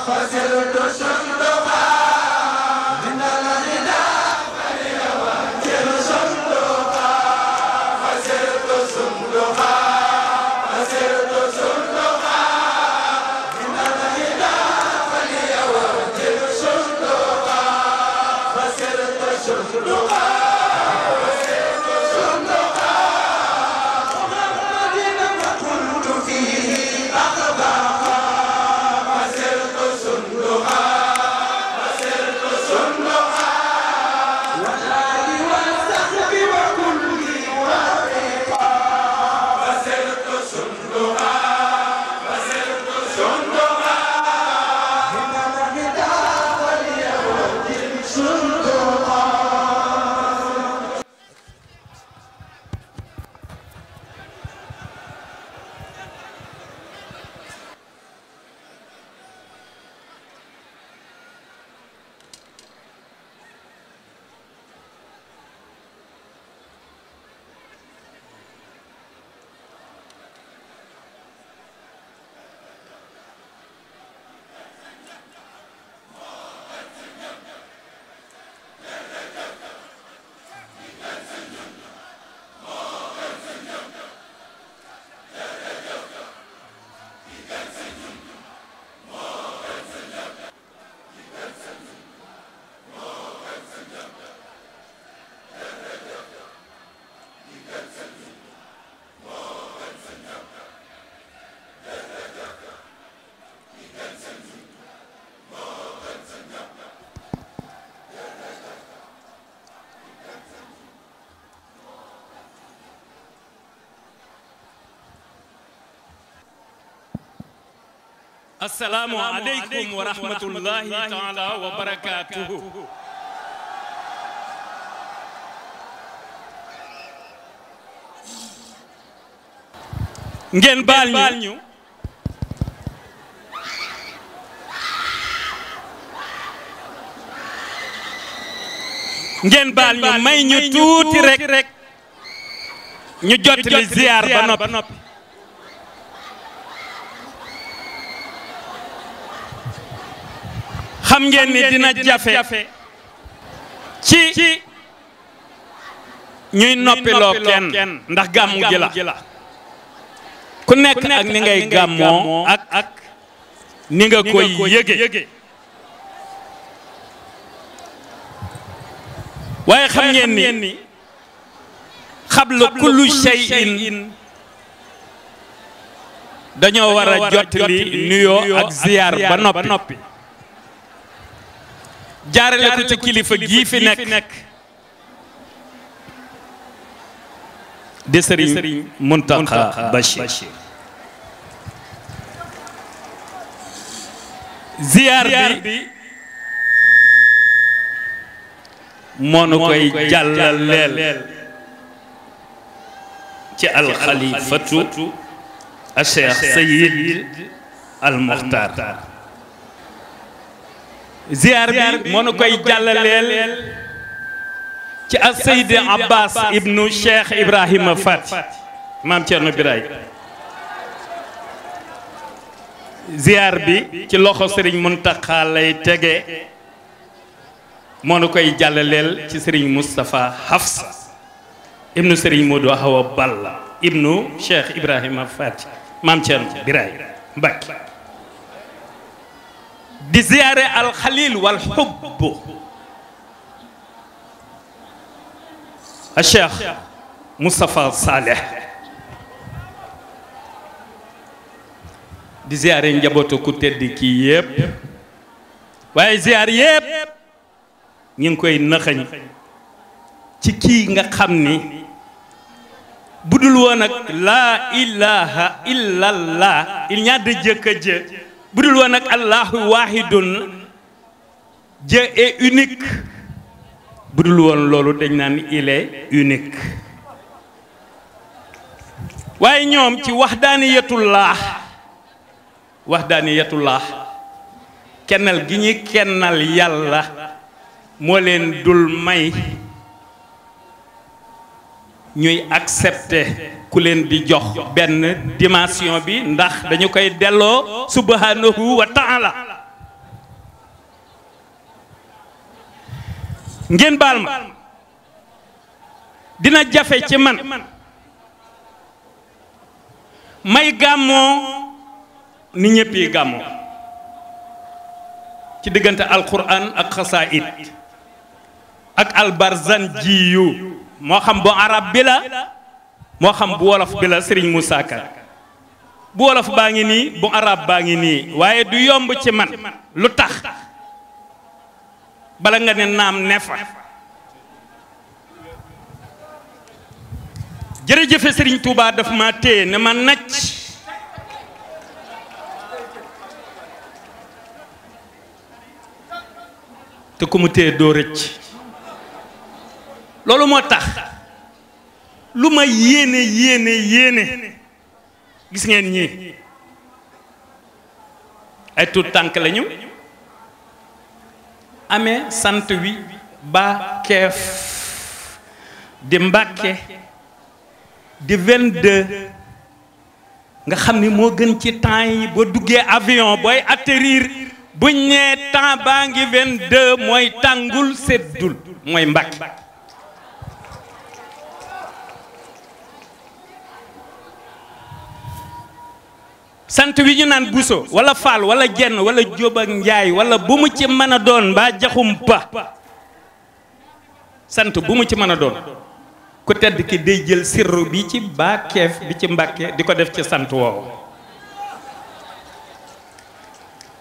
فسرت صندوقها السلام عليكم ورحمة الله تعالى وبركاته. ngeen baal ñu ngeen baal ñu may ñu tuuti rek ñu jottali ziar ba noppi. xam ngeen ni dina jafe ci ñuy noppiloo kenn ndax gàmmu gi la ku nekk ak ni ngay gàmmoo ak ni nga koy yëge waaye xam ngeen ni xablu kullu shay'in dañoo war a jottali nuyoo ak ziyaar ba noppi jaarale ko ci kilifa gii fi nekk di Serigne Mountakha Bachir. ziyaar bi moo nu koy jàllaleel ci alxalifatu a Cheikh Sayid al Muxtaar. ziyaar bi moo nu koy jàllaleel ci as Seydi Abbas ibnu Cheikh Ibrahima Fati maam Thierno Biraye. ziyaar bi ci loxo Serigne Mountakha lay tege moo nu koy jàllaleel ci Serigne Moustapha Hafsa ibnu Serigne Modou Awa Balla ibnu Cheikh Ibrahima Fati maam Thierno Biraye Mbacke. di ziyaare al Khalil wal Hubb a Cheikh Moustapha Saleh. di ziyaare njabootu ku tedd kii yépp waaye ziyaar yépp ñu ngi koy nëxañ ci kii nga xam ni budul woon ak laa ilaha illallah il n'y a de Dieu que Dieu budul woon ak allahu wahidun Dieu est unique budul woon loolu dañ naan il est unique waaye ñoom ci waxdaaniyatullah kennal gi ñuy kennal yàlla moo leen dul may ñuy accepter ku leen di jox benn dimension bi ndax dañu koy delloo subhanahu wa ta'ala. ngeen baal ma dina jafe ci man may gàmmoo ni ñëpp yi gàmmoo ci diggante alquran ak xasaid ak albarzanjiyu moo xam bu arab bi la moo xam bu wolof bi la Serigne Moussa Ka bu wolof baa ngi nii bu arab baa ngi nii waaye du yomb ci man lu tax bala nga ne naam ne fa. jërëjëfe Serigne Touba daf ma téye ne ma nacc te ku mu téye doo rëcc. loolu moo tax lu ma yéene gis ngeen ñii ay tuut tànk lañu amee sant wi ba keef di Mbàkke di 22 nga xam ni moo gën ci temps yi boo duggee avion booy atterrir buñ nee temps baa ngi 22 mooy tàngul seddul mooy Mbàkke. sant wi ñu naan Buso wala Faal wala Jenn wala Jóob ak Njaay wala bu mu ci mën a doon mbaa Jaxumpa sant bu mu ci mën a doon ku tedd ki day jël sirru bi ci baa keef bi ci Mbàkke di ko def ci sant woowu.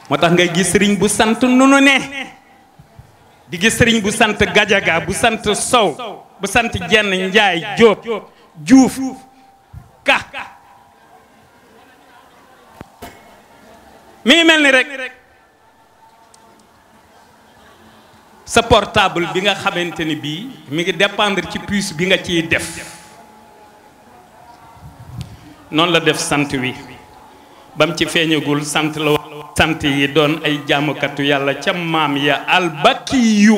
moo tax ngay gis sëriñ bu sant nunu ne di gis sëriñ bu sant Gajaga bu sant Sow bu sant Jenn Njaay Jóob Juuf Ka mi ngi mel ni rek sa portable bi nga xamante ni bii mi ngi dépendre ci puce bi nga ciy def noonu la def sant wi bam ci feeñagul sant la wax sant yi doon ay jaamukatu yàlla ca maam ya albakiyu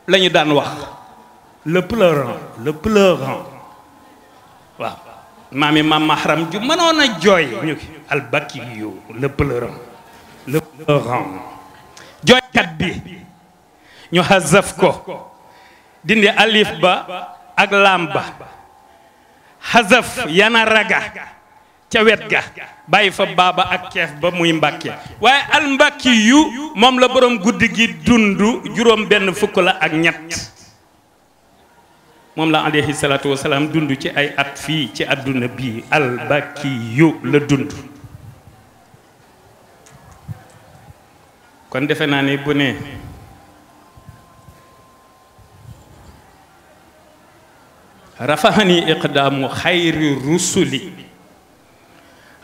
la ñu daan wax le pleurant waaw maam yi maam mahram ju mënoon a jooy ñu albakiyu le pleurant jooykat bi ñu xasaf ko dindi alif ba ak lam ba xasaf yana raga ca wet ga bàyyi fa baaba ak keef ba muy mbàkke waaye almbàkki yu moom la borom guddi gi dund juróom benn fukk la ak ñett moom la alayhi salaatu wasalaam dund ci ay at fii ci àdduna bii albàkki yu la dund kon defe naa ni bu ne rafahani iqdaamu xayri rusuli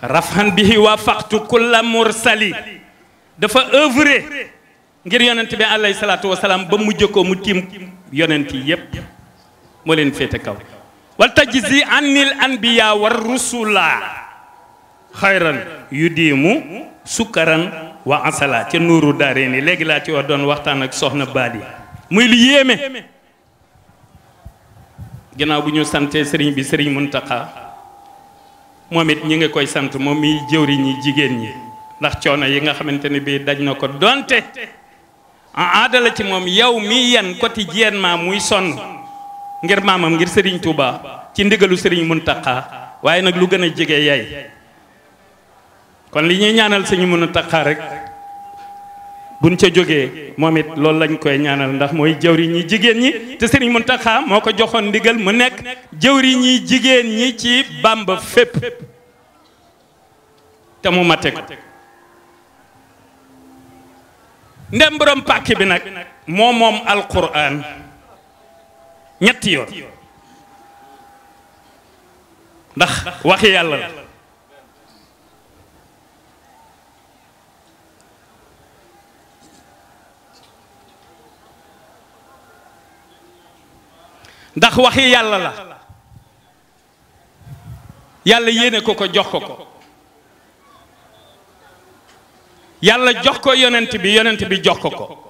rafan bihi wafaqtu kulla mursali dafa œuvre ngir yonent bi alayhi salaatu wasalaam ba mujj ko mu tiim yonent yi yépp moo leen féete kaw wal tajzi anil anbiya war rusula xayran yudiimu sukkaran wa asala ca nuuru daare ni léegi laa ci wax doon waxtaan ak soxna Bali muy lu yéeme ginnaaw bu ñu santee sëriñ bi sëriñ Muntaxa moom it ñi ngi koy sant moom mi jëwriñ ñi jigéen ñi ndax coono yi nga xamante ne bii daj na ko donte aadala ci moom yow mi yan quotidiennement muy sonn ngir maamam ngir sëriñ Touba ci ndigalu sëriñ Muntaxa waaye nag lu gën a jege yaay kon li ñuy ñaanal sëriñ Muntaxa rek buñ ca jógee moom it loolu lañ koy ñaanal ndax mooy jëwriñ ñi jigéen ñi te sëriñ Muntaxa moo ko joxoon ndigal mu nekk jëwriñ ñi jigéen ñi ci Bàmba fépp te mu mate ko ndem borom pàkk bi nag moom alquran ñetti yoon ndax waxi yàlla la ndax waxi yàlla la yàlla yéene ko jox ko yàlla jox ko yonent bi jox ko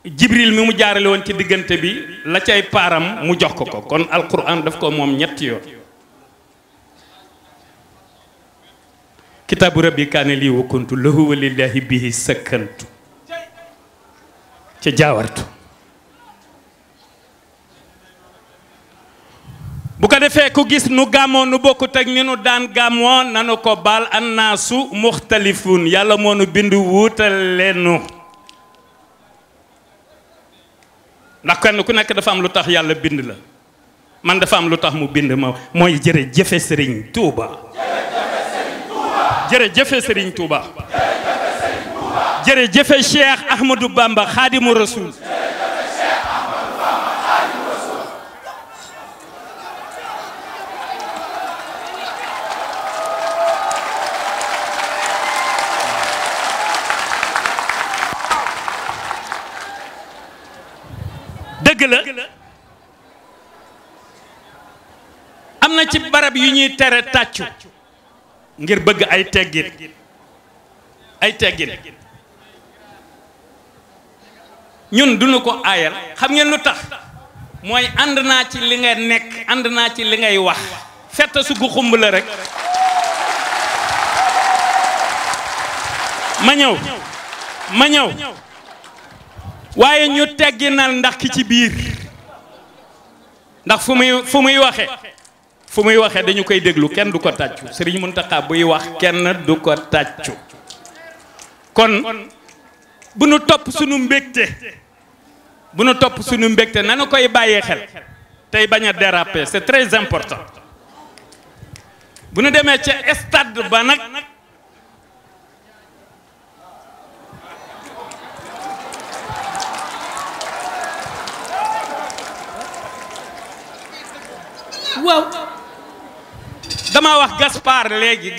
jibril mi mu jaarale woon ci diggante bi la cay paaram mu jox ko kon alquran daf ko moom ñetti yoon kitaabu rabbi kaane lii wa kuntu lahu wa lillahi bihi sakkantu ca jaawartu bu ko defee ku gis nu gàmmoo nu bokkut ak ni nu daan gàmmoo nanu ko baal annaasu muxtalifun yàlla moo nu bind wuutal leenu ndax kenn ku nekk dafa am lu tax yàlla bind la man dafa am lu tax mu bind ma mooy jërëjëfe Sëriñ Tuuba jërëjëfe Sëriñ Tuuba jërëjëfe Cheikh Ahmadou Bamba Xaadimu Rasuul dëgg la am na ci barab yu ñuy tere tàccu ngir bëgg ay teggin ñun duñu ko aayal xam ngeen lu tax mooy ànd naa ci li nga nekk ànd naa ci li ngay wax fetta su gu xumb la rek ma ñëw waaye ñu tegginal ndax ki ci biir ndax fu muy waxe dañu koy déglu kenn du ko tàccu Sëriñ Muntaxa buy wax kenn du ko tàccu kon bu nu topp sunu mbégte nanu koy bàyyee xel tey bañ a déraper c'est très important bu nu demee ca stade ba nag waaw dama wax Gaspard léegi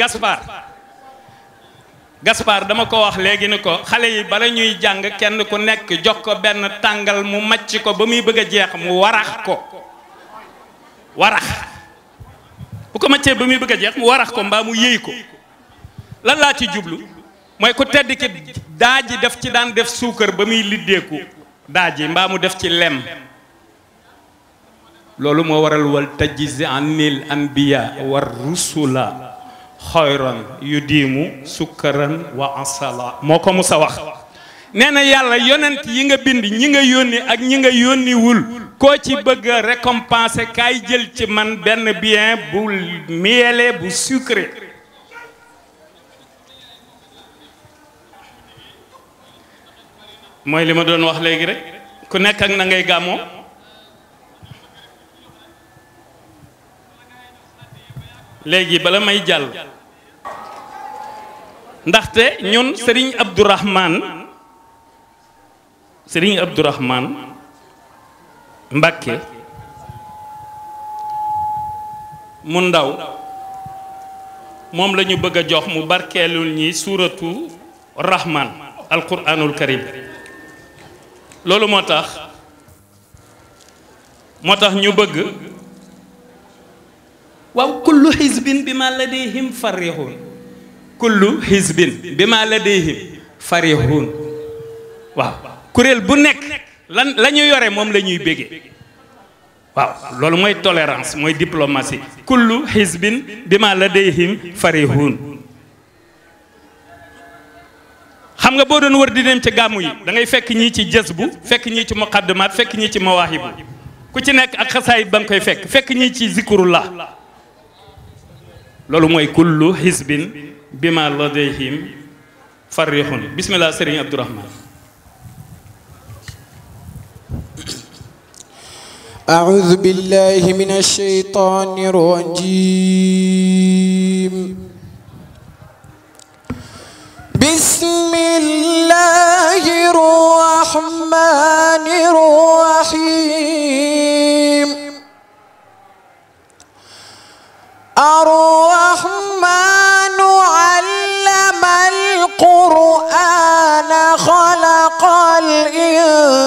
Gaspard dama ko wax léegi ni ko xale yi bala ñuy jàng kenn ku nekk jox ko benn tàngal mu macc ko ba muy bëgg a jeex mu warax ko warax bu ko maccee ba muy bëgg a jeex mu warax ko mbaa mu yëy ko lan laa ci jublu mooy ku tedd ki daaji def ci daan def suukar ba muy liddeeku daaji mbaa mu def ci lem loolu moo waral wal tajzi anil anbiya war rusula xayran yu diimu sukkaran wa asala moo ko musa wax nee na yàlla yonent yi nga bind ñi nga yónni ak ñi nga yónniwul koo ci bëgg a récompenser kaay jël ci man benn bien bu mielé bu sucré mooy li ma doon wax léegi rek ku nekk ak na ngay gàmmoo léegi bala may jàll ndaxte ñun Serigne Abdourahmane Mbacké mu ndaw moom la ñu bëgg a jox mu barkeelul ñi suuratu Rahman alquranul karim loolu moo tax ñu bëgg waaw kullu hizbin bima ladayhim farihun kullu hizbin bima ladayhim farihun waaw kuréel bu nekk lan la ñu yore moom la ñuy béggee waaw loolu mooy tolérance mooy diplomatie kullu hizbin bima ladayhim farihun xam nga boo doon wër di dem ci gàmmu yi da ngay fekk ñii ci jazbu fekk ñii ci muqaddimaat fekk ñii ci mawaahibu ku ci nekk ak xasaayit ba nga koy fekk ñii ci zikrullah loolu mooy kullu hizbin bima ladayhim farihun bismillah Serigne Abdourahmane أعوذ بالله من الشيطان الرجيم بسم الله الرحمن الرحيم الرحمن علم القرآن خلق الإنسان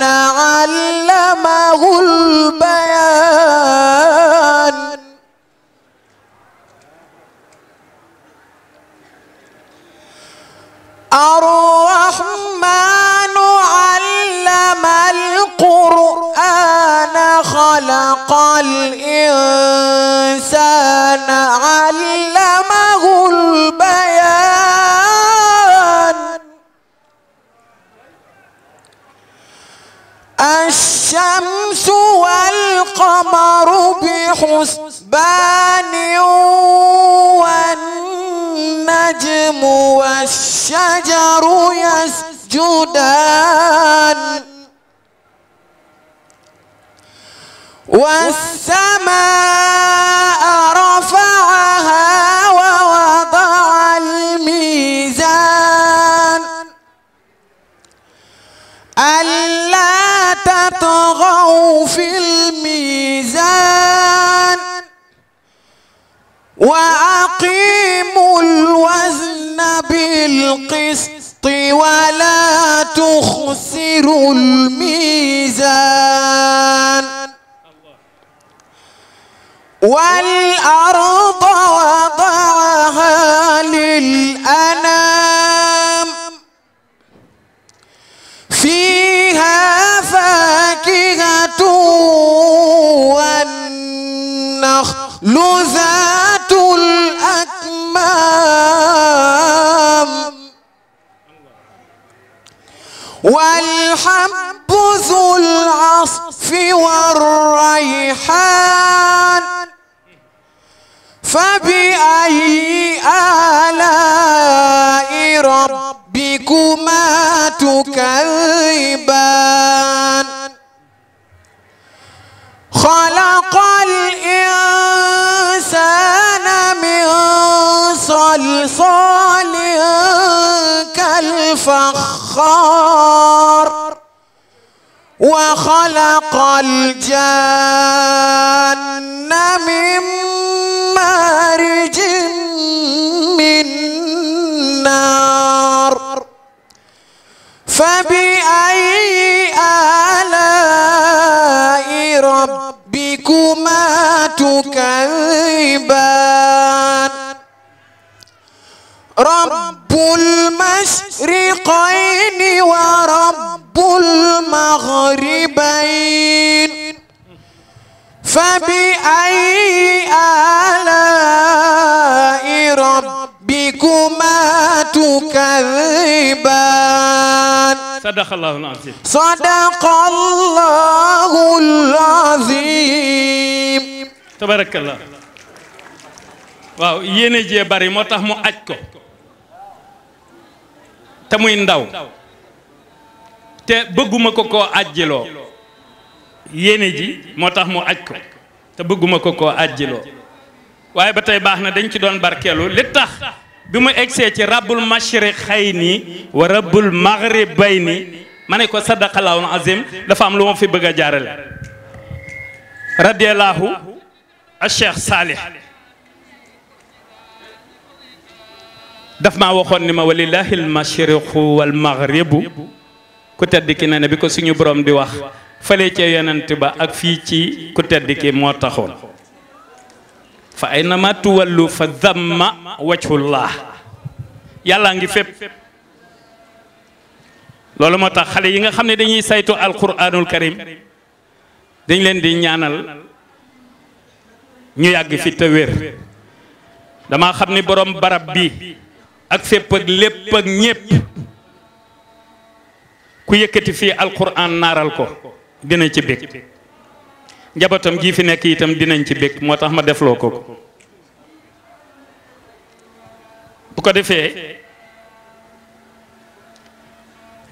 علمه البيان الرحمن علم القرآن خلق الإنسان علمه البيان الشمس والقمر بحسبان والنجم والشجر يسجدان والسماء رفعها ووضع الميزان ألا تطغوا في الميزان وأقيموا الوزن بالقسط ولا تخسروا الميزان والأرض وضعها للأنام فيها فاكهة والنخل ذات الأكمام والحب ذو العصف والريحان فبأي آلاء ربكما تكذبان خلق الإنسان من صلصال كالفخار وخلق الجان من مارج من رب المشرقين ورب المغربين فبأي آلاء ربكما تكذبان صدق الله العظيم صدق الله العظيم تبارك الله waaw yéene jee bari moo tax mu aj ko te muy ndaw te bëgguma ko koo ajjiloo yéene ji moo tax mu aj ko te bëgguma ko koo ajjiloo waaye ba tey baax na dañ ci doon barkeelu li tax bi mu egsee ci rabbul mashriqayni wa rabbul maghribayni ma ne ko sadaqallahul azim dafa am lu ma fi bëgg a jaarale radiyallahu a cheikh Salih daf maa waxoon ni ma walillahi almashriqu wal maghribu ku tedd ki ne bi ko suñu borom di wax fële ca yonent ba ak fii ci ku tedd ki moo taxoon fa aynama tuwallu fa damma wajhullah yàlla ngi fépp loolu moo tax xale yi nga xam ne dañuy saytu alquranul karim dañ leen di ñaanal ñu yàgg fi te wér dama xam ni borom barab bi ak fépp ak lépp ak ñépp ku yëkkati fii alquran naaral ko dina ci bég njabootam gi fi nekk itam dinañ ci bég moo tax ma defloo ko bu ko defee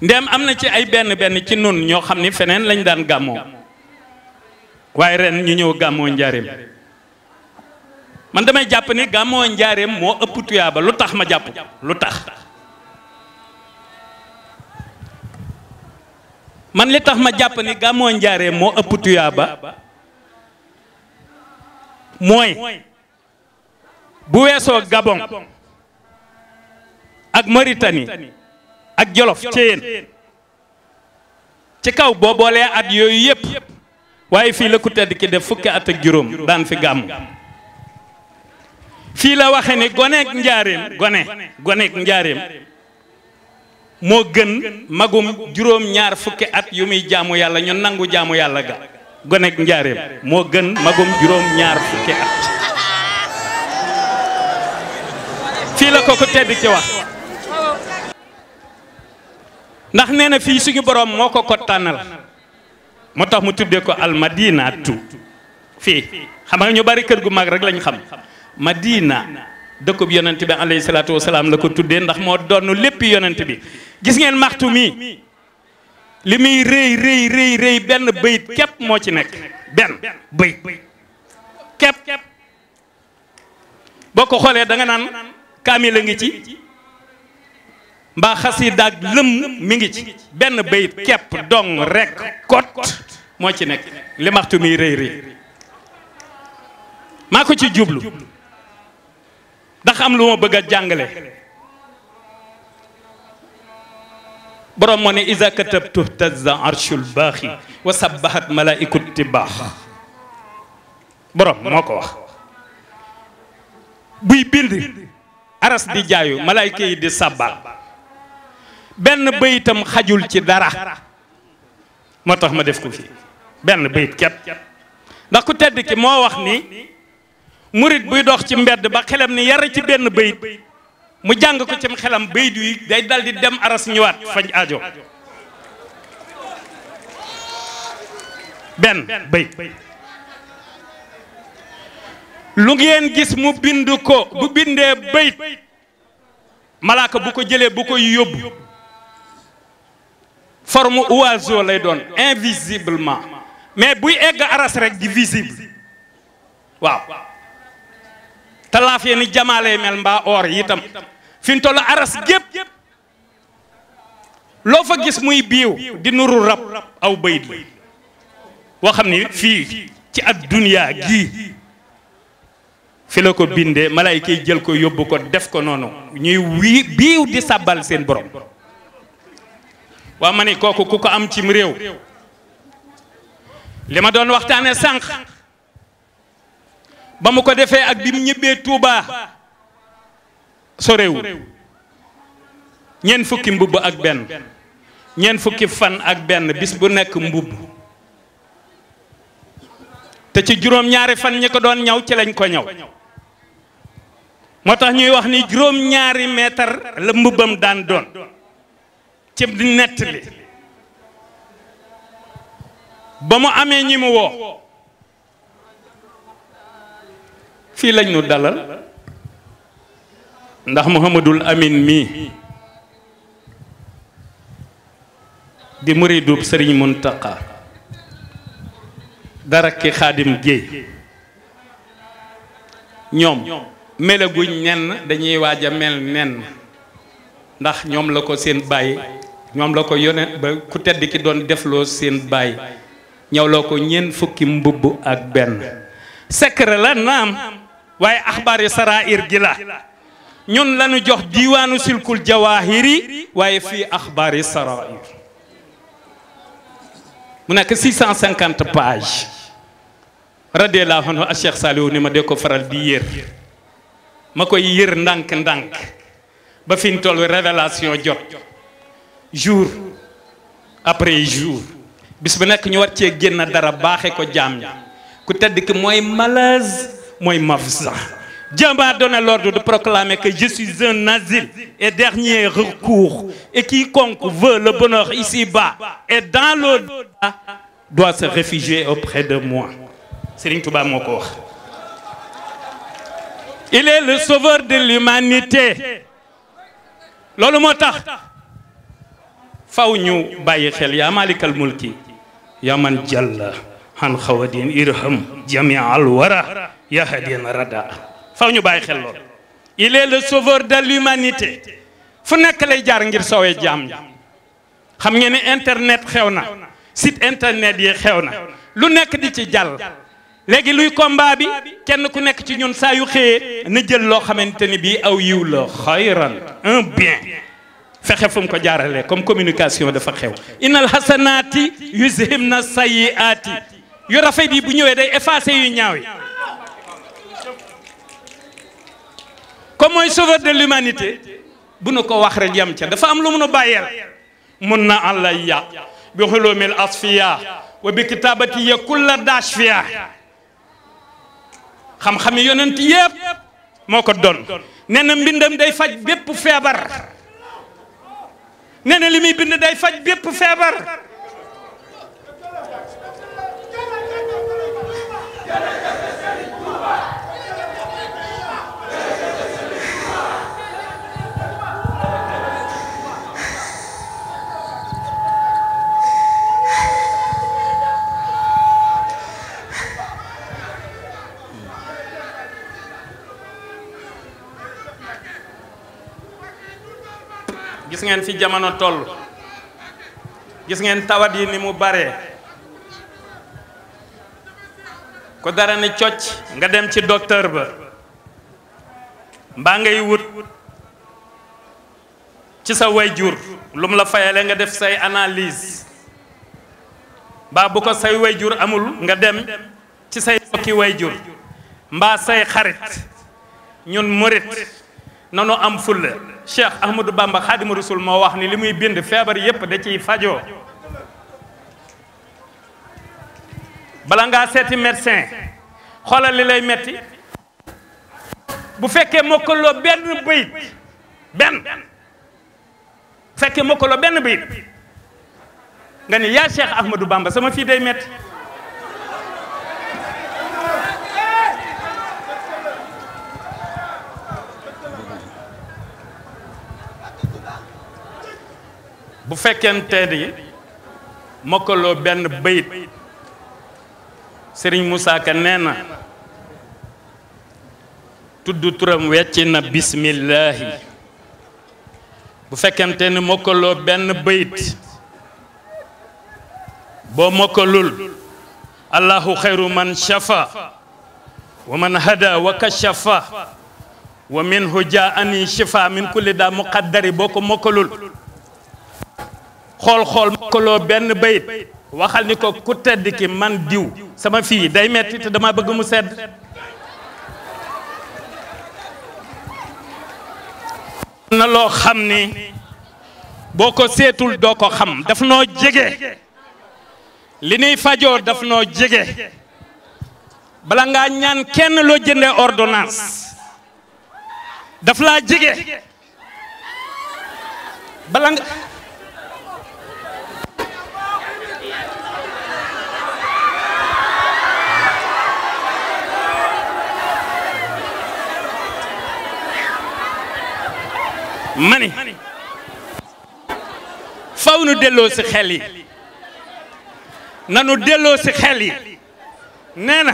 ndem am na ci ay benn ci nun ñoo xam ni feneen lañ daan gàmmoo waaye ren ñu ñëw gàmmoo njaareem man damay jàpp ni gàmmoo njaareem moo ëpp tuyaaba lu tax ma jàpp lu tax man li tax ma jàpp ni gàmmoo njaareem moo ëpp tuyaaba mooy bu weesoo Gabon ak Mauritanie ak Jolof Ceyeen ci kaw boo boolee at yooyu yëpp waaye fii la ku tedd ki def fukki at ak juróom daan fi gàmm fii la waxe ni goneek njaareem moo gën magum juróom-ñaar fukki at yu muy jaamu yàlla ñu nangu jaamu yàlla ga goneek njaareem moo gën magum juróom-ñaar fukki at fii la ko ku tedd ki wax ndax nee na fii suñu borom moo ko tànnal moo tax mu tuddee ko almadinatu fii xam nga ñu bari kër gu mag rek lañ xam Madina dëkkub yonent bi alayhi salaatu wasalaam la ko tuddee ndax moo doon lépp yonent bi gis ngeen maxtu mi li muy rëy benn bayit képp moo ci nekk benn bayit képp boo ko xoolee da nga naan kaamil a ngi ci mbaa xasida ak lëm mi ngi ci benn bayit képp dong rek kot moo ci nekk li maxtu mi rëy maa ko ci jublu ndax am lu ma bëgg a jàngale borom moo ne iza katabtu tazza arshul baaxi wa sabbahat malaikut tibaax borom moo ko wax buy bind aras di jaayu malaayka yi di sabbal benn bayitam xajul ci dara moo tax ma def ko fii benn bayit kepp ndax ku tedd ki moo wax ni murit buy dox ci mbedd ba xelam ni yara ci benn bayit mu jàng ko ci xelam bayit wi day dal di dem aras ñëwaat fañ aajo benn bayit lu ngeen gis mu bind ko bu bindee bayit malaaka bu ko jëlee bu koy yóbbu forme oiseau lay doon invisiblement mais buy egg aras rek di visible waaw te laaf yee ni jamaalee mel mbaa or yi itam fi mu toll aras gépp loo fa gis muy biiw di nuru rab aw bayit la boo xam ni fii ci adduniyaa gii fi la ko bindee malaayka yi jël ko yóbbu ko def ko noonu ñuy biiw di sàbbal seen borom waa ma ni kooku ku ko am cim réew li ma doon waxtaane sànq ba mu ko defee ak bi mu ñibbee Tuubaa so réew ñeent fukki mbubb ak benn ñeent fukki fan ak benn bis bu nekk mbubb te ci juróom-ñaari fan ñi ko doon ñaw ci lañ ko ñaw moo tax ñuy wax ni juróom-ñaari meetar la mbubbam daan doon ci nettali ba mu amee ñi mu woo fii lañ nu dalal ndax Mouhamadul Amin mii di muridub Sëriñ Muntaqa dara ki Xaadim Géey ñoom melaguñ nenn dañuy waaj a mel nenn ndax ñoom la ko seen baay ñoom la ko yone ba ku tedd ki doon defloo seen baay ñëw loo ko ñeent fukki mbubb ak benn secret la naam waaye axbaari sarair gi la ñun lañu jox diiwaanu silkul jawahiri waaye fii axbaari sarair mu nekk 650 pages radiyallahu anhu a Cheikh Saliou ni ma de ko faral di yër ma koy yër ndànk-ndànk ba fi ñu toll révélation jot jour après jour bis bu nekk ñu war cee génn dara baaxe ko jaam ñi ku tedd ki mooy malaise mooy mafza Dieu m'a donné l'ordre de proclamer que je suis un asile et dernier recours et quiconque veut le bonheur ici-bas et dans l'au-delà doit se réfugier auprès de moi. Serigne Touba moo ko wax. Il est le sauveur de l'humanité. loolu moo tax faw ñu bàyyi xel yaa malikal mulki yaa man jalla han xawadin irham jami al wara ya hadin rada faw ñu bàyyi xel loolu. il est le sauveur de l'humanité fu nekk lay jaar ngir soowee jaam ñi xam ngeen ne internet xew na site internet yi xew na lu nekk di ci jàll léegi luy combat bi kenn ku nekk ci ñun saa yu xëyee na jël loo xamante ni bii aw yiw la xayran un bien fexe fu mu ko jaaralee comme communication dafa xew. innal hasanaati yuzhibna sayyiaati yu rafet yi bu ñëwee day effacer yu ñaaw yi comme mooy sauveur de l'humanité bu nu ko wax rek yam ca dafa am lu mun a bàyyeel mun na alayya bi xulumil asfiya wa bi kitabati ya kulla dashfiya xam-xam yi yonent yépp moo ko doon nee na mbindam day faj bépp feebar nee na li muy bind day faj bépp feebar gis ngeen fi jamono toll gis ngeen tawat yi ni mu bare ko dara ni cocc nga dem ci docteur ba mbaa ngay wut ci sa wayjur lu mu la fayale nga def say analyse mbaa bu ko say wayjur amul nga dem ci say bokki wayjur mbaa say xarit ñun murit nanu am fulla Cheikh Ahmadou Bamba Khadimu Rasul moo wax ni li muy bind feebar yépp da ciy fajoo bala ngaa seeti médecin xoolal li lay metti bu fekkee mokkaloo benn bayit fekkee mokkaloo benn bayit nga ni yaa Cheikh Ahmadou Bamba sama fii day metti bu fekkente ni mokkaloo benn bayit Serigne Moussa Ka nee na tudd turam wecci na bismillahi bu fekkente ni mokkaloo benn bayit boo mokkalul allahu xayru man shafa wa man hada wa kashafa wa minhu jaani shifa min kulli daa muqaddari boo ko mokkalul xool mokkaloo benn bayit waxal ni ko ku tedd ki man diw sama fii day metti te dama bëgg mu sedd na loo xam ni boo ko seetul doo ko xam daf noo jege li nuy fajoo daf noo jege bala ngaa ñaan kenn loo jëndee ordonnance daf laa jege bala nga mani faw nu delloo si xel yi nanu delloo si xel yi nee na